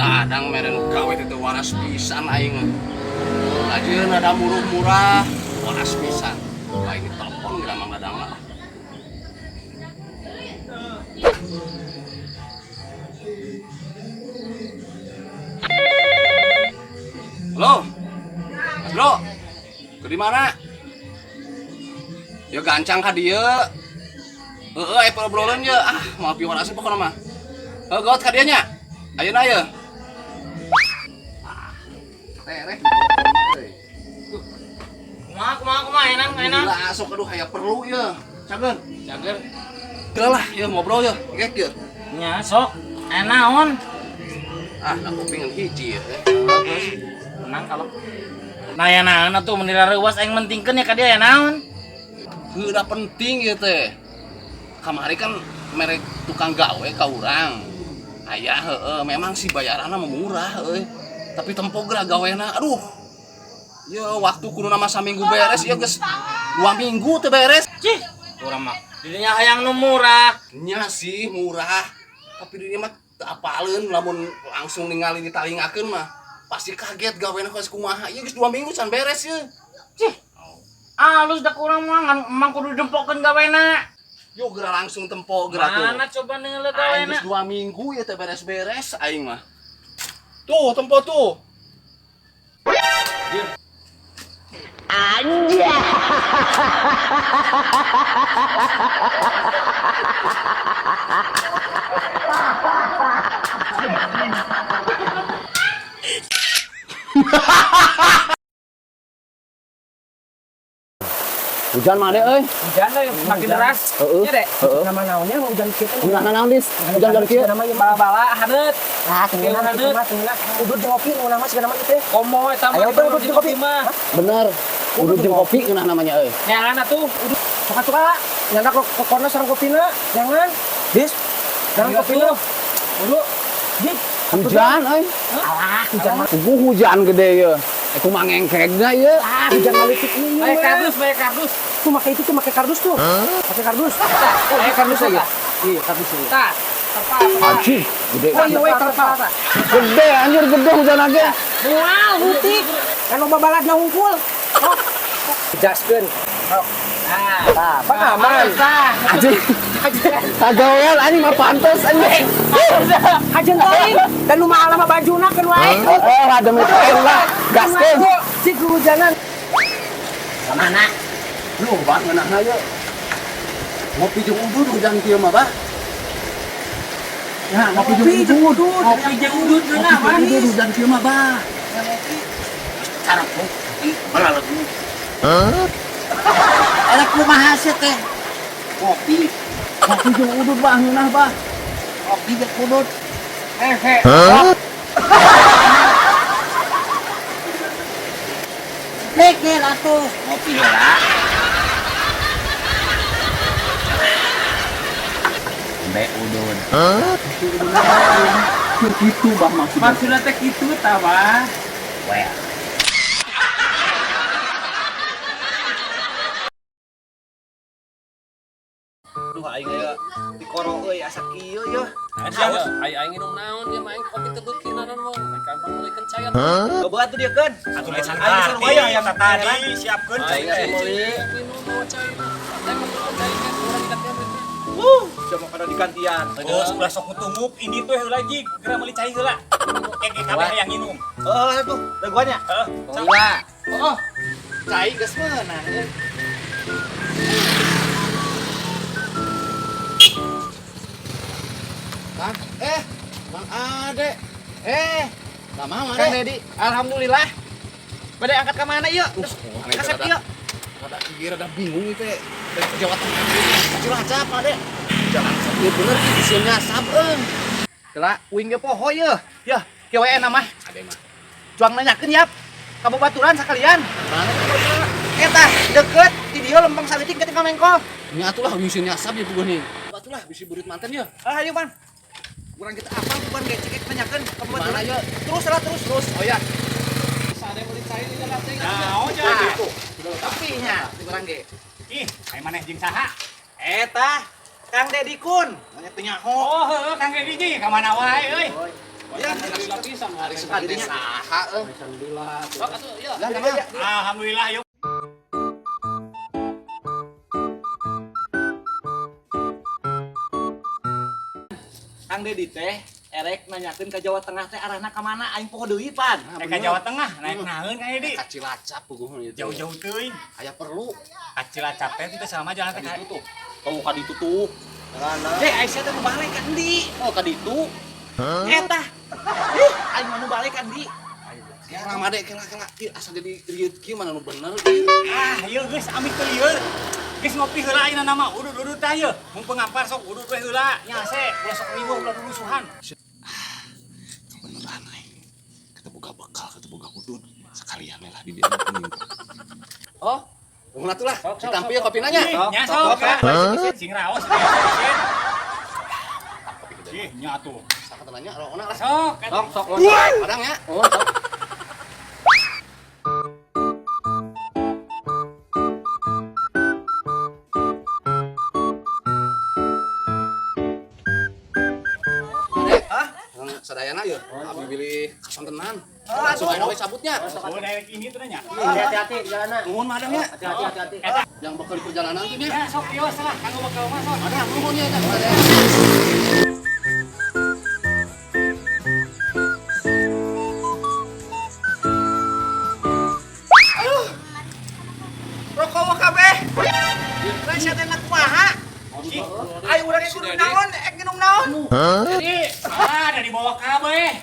Dadang mere nu gawe teh teu waras pisan aing mah. Ajeun ada murah-murah, waras pisan. Aing ditelepon geura Mang Dadang lah. Halo. Mas Bro. Ke di mana? Ya gancang ka dieu. Heeh, aya obrolan ye. Ah, moal piwarasna pokona mah. Heuh, gawat ka dieu nya. Ayeuna ye. Ah, tereh. Kumaha kumaha kumaha enak enak. Gila, sok aduh aya perlu ye. Cager. Cager. Gila lah, ye ngobrol ye. Gek ye. Nya sok. Aya naon? Ah, da kopi ngan hiji ye. Terus menang kalau. Nah ya naon atuh mun dirareuwas aing mentingkeun ya ka dia ya naon? Heuh, da penting ye teh. Kamari kan merek tukang gawe ka urang. Aya heueuh, memang sih bayaranna mah murah euy. Tapi tempo geura gawena, aduh. Ye waktu kudu nama saminggu beres ya geus 2 minggu teu beres. Cih, urang mah didinya hayang nu murah. Nya sih murah, tapi dinya mah teu apaleun lamun langsung ningali ditalingakeun mah pasti kaget gawena geus kumaha. Ieu geus 2 minggu can beres ye. Cih. Alus da kurang mah ngan emang kudu dempokeun gawena. Yo geura langsung tempo geura tuh. Mana coba ningali Aing gawena? geus 2 minggu ya teh beres-beres aing mah. Tuh tempo tuh. Hujan mah deh euy. Hujan euy, makin deras. Heeh. Nya deh. Heeh. Nama naonnya mau hujan kieu teh. Nah, naon dis? Hujan kieu. Nama ieu bala-bala haneut. Ah, tinggal Haneut. itu mah tinggal. Udut jeung kopi nu nama sigana mah ieu teh. Komo eta mah. Ayo teh udut jeung kopi. mah. Bener. Udut jeung kopi ngeunah namanya euy. Nyangan atuh udut. Suka-suka nyanda kokona sareng kopina. Jangan. Dis. Jangan kopina. Udut. Dik. Hujan euy. Alah, hujan mah. Puguh hujan gede ye. Aku mah ngengkegna ye. Ah, hujan malitik ieu. Aya kardus, aya kardus. Tuh make itu tuh make kardus tuh. Make kardus. Oh, Aya kardus ya. ya. Iya, kardus ya. Tah. Terpal. Anjir, gede. Oh iya we terpal. Gede anjir gede hujan aja. Moal butik. Kan loba baladna hungkul. Oh. Jaskeun. Nah, Tah, pak aman. Tah. Anjir. Kagawean anjing mah pantes anjing. Hajeun teuing. Dan nu mahal mah bajuna keun wae. Oh, lah demi teh lah. Gaskeun. Cik hujanan. Kamana? Lu bah ngeunahna ye. Ngopi jeung udud hujan kieu mah, Bah. Ya, ngopi jeung udud. Kopi jeung udut ngeunah, Ngopi jeung udud hujan kieu mah, Bah. Cara kopi balalegu. Hah? Elek kumaha sih teh? Kopi, Ngopi jeung udud, Bah, ngeunah, Bah. kopi jeung udut. Hehe. Mikir atuh. Ngopi heula. Be udut. Gitu, Bah, maksudnya. Maksudna teh kitu tah, Bah. Well. Duh aing aya dikoro euy asa kieu yeuh. Aing aing minum naon ya main kopi teu beuki naon mah. Kapan meulikeun cai Coba atuh dia keun. Atuh geus Aing sarua ya yang tadi siapkeun cai Aing teh. meuli minum bawa cai. Teh minum cai teh urang digantian duitna. Wuh, siapa kada digantian. Terus ulah sok tunguk ini tuh heula jig, geura meuli cai heula. Engke kabeh hayang nginum. Heeh atuh, daguannya. Heeh. Heula. Oh, cai geus meunang euy. Kang, Bang Ade. Lama mana? Kang Dedi, alhamdulillah. Bade angkat ka mana ieu? Kasep ieu. Rada kieu rada bingung ieu teh. Dari Jawa Tengah Cilacap, Ade. Jalan ieu bener ieu bisi nyasab euy. Kela uing ge poho ieu. Yeuh, kieu we mah. Ade mah. Cuang nanyakeun yap. Ka babaturan sakalian. Mana Eta deket di dieu lempeng saeutik ke ka Mengko. Nya atulah bisi nyasab ya puguh nih. Atulah bisi burit manten ya. Ah, ayo pan. Urang kita apal bukan gecek nanyakeun ka Mana babaturan. ieu? Terus lah terus terus. Oh ya. Sade meuli cai di jalan teh. Nah, oh jangan Nah. gitu. Tapi nya di urang ge. Ih, aya maneh jeung saha? Eta Kang Dedi Kun, nya teu nyaho. Oh, heueuh Kang Dedi ji, ka mana wae euy. Ya, Alhamdulillah pisan Ari sekali saha euy. Alhamdulillah. Sok atuh ya. Lah, nama. Alhamdulillah yuk. Kang Dedi teh erek nanyakeun ka Jawa Tengah teh arahna ka mana aing poho deui pan. Naik ka Jawa Tengah, naik naeun Kang Dedi. Ka Cilacap puguh ieu teh. Jauh-jauh teuing. Aya perlu. Ka Cilacap teh teu sama jalan teh. Ka ditu tuh. Oh, ka ditu tuh. Eh Aisyah teh nu balik ka endi? Oh, ka ditu. Eta. Ih, aing mah nu balik ka endi? Ya lama deh, kela kela. Ih, asa jadi rieut kieu mana nu bener ieu. Ah, ieu geus amit teu lieur. Geus ngopi heula ayeuna nama udud-udud tah ieu. Mun pengampar sok udud we heula. Nya hese, ulah sok riweuh ulah rusuhan. Beneran aing. Kita boga bekal, kita boga udud. Sekalian lah di dia penting. Oh, nuhun atuh lah. Ditampi ya kopina nya. Nya sok. Sing raos. Ih, nya atuh. Sakatana nya rokona lah. Sok, Sok sok. Padang ya. Oh, sok. Hah? Sadayana ya, abi bilih kasontenan. Langsung aja we cabutnya. Oh, direct ini tuh nanya. Hati-hati di jalanan. Nuhun madang ya. Hati-hati, hati-hati. Yang bekal di perjalanan tuh nya. Ya, sok kios lah, kanggo bekal mah sok. Madang nuhun ya, sadayana. Rokok mah kabeh. Aisyah teh nak kumaha? Ayo urang ge kudu naon, ek minum naon? Jadi, ah, dari bawah kabeh.